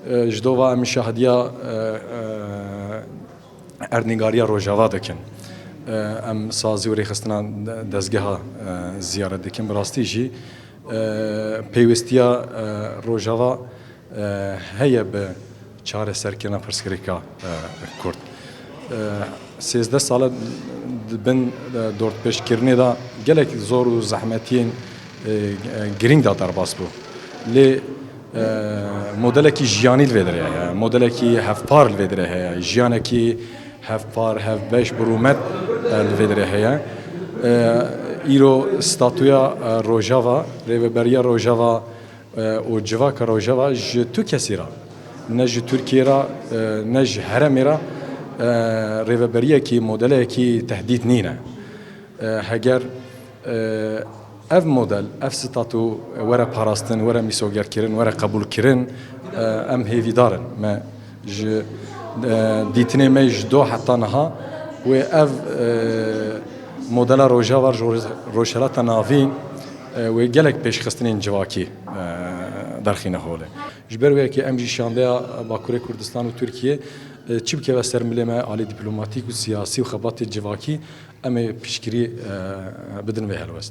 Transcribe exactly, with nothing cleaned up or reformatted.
E, ji dova em şahdiya, e, e, erdnîgariya Rojava dikin. E, em sazî û rêxistina dezgeha, e, ziyaret dikin. Bi rastî jî, e, pêwîstiya, e, Rojava, e, heye bi çareserkirina pirsgirêka, e, Kurd. E, sêzdeh sal e di bin, e, dordpêşkirinê de gelek zor û zehmetiyên, e, e, girîng de derbas bû. Lê, e, modelekî jiyanî li vê derê heye, modelekî hevpar li vê derê heye, jiyanekî hevpar, hevbeş bi rûmet, e, li vê derê heye. E, îro statuya, e, Rojava, rêveberiya Rojava, e, û civaka Rojava ji tu kesî re, ne ji Tirkiyê re, e, ne ji herêmê re, e, rêveberiyekî, modeleyekî tehdît nîne. E, heger, e, ev model, ev statû were parastin, were mîsogerkirin, were qebûlkirin, e, em hêvîdar in. Me ji, e, dîtinê me ji do heta niha wê ev, e, modela Rojava ji Roj-, Rojhilata Navîn, e, wê gelek pêşxistinên civakî, e, derxîne holê. Ji ber wê yekê em jî şandeya Bakurê Kurdistan û Tirkiyê, e, çi bikeve ser milê me alî dîplomatîk û siyasî û xebatê civakî, em ê piştgirî, e, bidin vê helwestê.